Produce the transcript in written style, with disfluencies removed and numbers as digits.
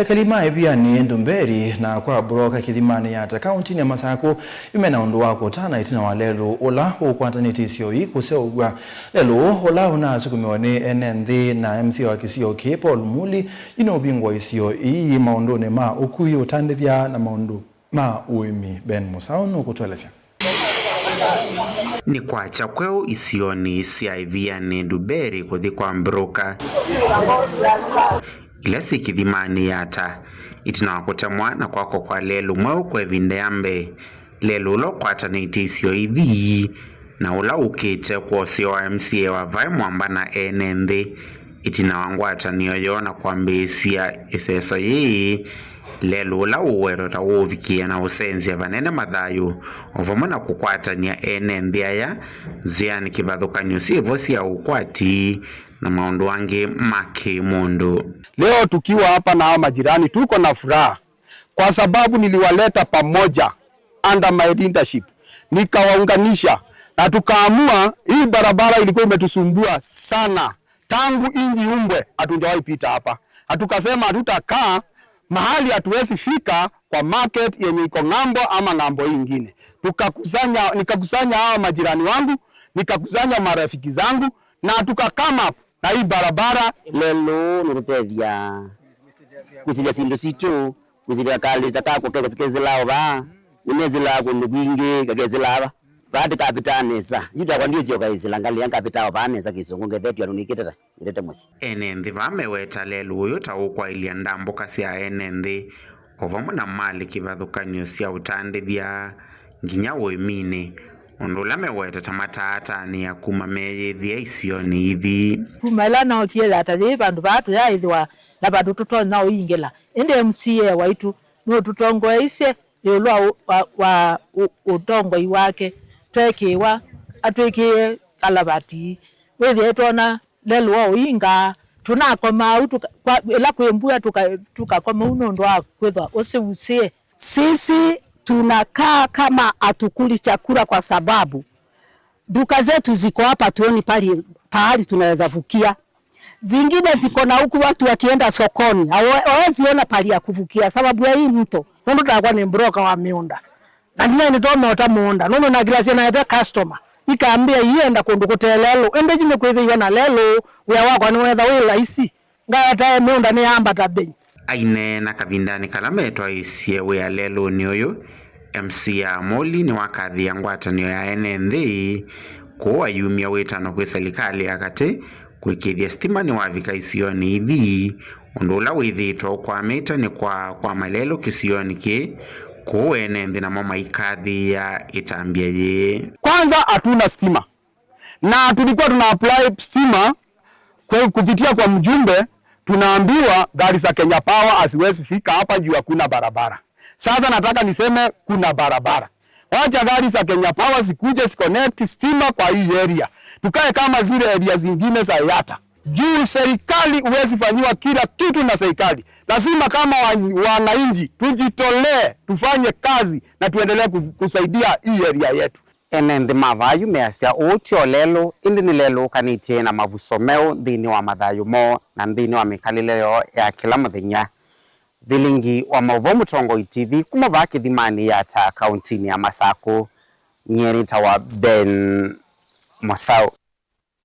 Ekali ma Ĩvianĩ Ndumberi na kwa Broka kĩthimanĩ Yatta kaũntinĩ ya Masaku yu mena ũndũ wa kũtana ĩtina wa lelũ ũla ũkwatanĩtye isio ii kũseũvw'a. Lelũ ũũ ũla ũnasukumiwe nĩ ene nthĩ na MCA wa kĩsio kĩĩ Paul Muli yu nũũvingũa isio ii maũndũnĩ ma ũkui, ũtandĩthya na maũndũ ma ũĩmi. Ben Musau nũkũtũelesya. Nĩ kwakya kweũ isionĩ sya Ĩvianĩ Ndumberi kũthi kwa Broka ila syĩ kĩthimanĩ Yatta ĩtina wa kũtemwa na kwakwa kwa lelũ mweũ kwa ĩvinda ya mbee. Lelũ ũla ũkwatanĩtye isio ithi na ũla ũkĩte kwa ũseo wa MCA wa Vaĩ Mwamba na ene nthĩ ĩtina wa ngwatanĩo yoo na kwambĩĩsya ĩseso yĩĩ lelũ ũla ũwetwa ta ũũvikia na ũsenzya vanene mathayũ o vamwe na kũkwatany'a ene nthĩ aya nzĩanĩ kĩvathũkany'o syĩvo sya ũkwati na maũndũ angĩ ma kĩmũndũ. Leo tukiwa hapa na hawa majirani tuko na furaha kwa sababu niliwaleta pamoja under my leadership, nikawaunganisha na tukaamua. Hii barabara ilikuwa imetusumbua sana tangu inji umbwe, hatujawahi pita hapa. Hatukasema hatutakaa mahali hatuwezi fika kwa market yenye iko ng'ambo ama ng'ambo hii ingine. Tukakusanya, nikakusanya hawa majirani wangu, nikakusanya marafiki zangu na tuka come up na hii barabara. Lelo nurutethia kwisilia sindu situ kwisilia kalita kakwa kekezilao va nimezila kundu kwingi kakezilava vati kapita nesa yutakwa ndio sio kaizila ngalia nkapitao va nesa kisungu ngethetio anunikiteta irete musyi. Ene nthĩ vameweta lelũ ũyũ ta ũkwaĩlya ndambũka sya ene nthĩ o vamwe na malĩ kĩvathũkany'o sya ũtandĩthya nginya ũĩminĩ ũndũ ũla meweta ta mataatanĩa kuma meyĩthĩa isionĩ ithi. Kuma ila nookie Yatta yĩ vandu vaa tuyaithiwa na vandu tutonya uingila, indi MCA waitu nututongoeisye iulu wa utongoi wake twekiwa atwikie kalavati withie twona lelu wa uinga tunakoma au ila kwi mbua tukakoma u nundu wa kwithwa usi usie. Sisi tunakaa kama hatukuli chakula kwa sababu duka zetu ziko hapa, tuoni pali pahali tunaweza vukia. Zingine ziko na huku, watu wakienda sokoni hawawezi ona pali ya kuvukia sababu ya hii mto. Nundu ndakwa ni broker wa miunda na ndina nitomota muunda nundu na kila na ete customer ikaambia ienda kundu kute lelu ende jime kwithiwa na lelu wia wakwa ni wetha wi laisi ngaetae miunda ni ambata bei. Aine na kavindani kala metwaisye wia lelũnĩ ũyũ, MCA Muli nĩwakathia ngwatanĩo ya ene nthĩ kũu ayumia wĩtano kwĩ serikali ya katĩ kuĩkĩĩthya stima nĩwavika isionĩ ithi ũndũ ũla wĩthĩĩtwe ũkwamĩte nĩ kwaa kwa malelũ kĩsionĩ kĩĩ kũu ene nthĩ namo maikathia ĩtambya yĩĩ. Kwanza hatuna stima na tulikuwa tuna apply stima kwa kupitia kwa mjumbe, tunaambiwa gari za Kenya Power haziwezi fika hapa juu hakuna barabara. Sasa nataka niseme kuna barabara. Wacha gari za Kenya Power zikuje ziconnect stima kwa hii area, tukae kama zile area zingine za Yatta. Juu serikali huwezi fanyiwa kila kitu na serikali, lazima kama wananchi tujitolee, tufanye kazi na tuendelee kusaidia hii area yetu. Ene nthĩ mavayu measya ũũ tyo lelũ ĩndĩ nĩ lelũ ũkanĩtie na mavuso meũ nthĩnĩ wa mathayũ moo na nthĩnĩ wa mĩkalĩle yoo ya kĩla mũthenya. Vilingi wa Maũvoo Mũtongoi TV kuma vaa kĩthimanĩ Yatta kaũntĩ ya Masaku, nyie nĩtawa Ben Musau.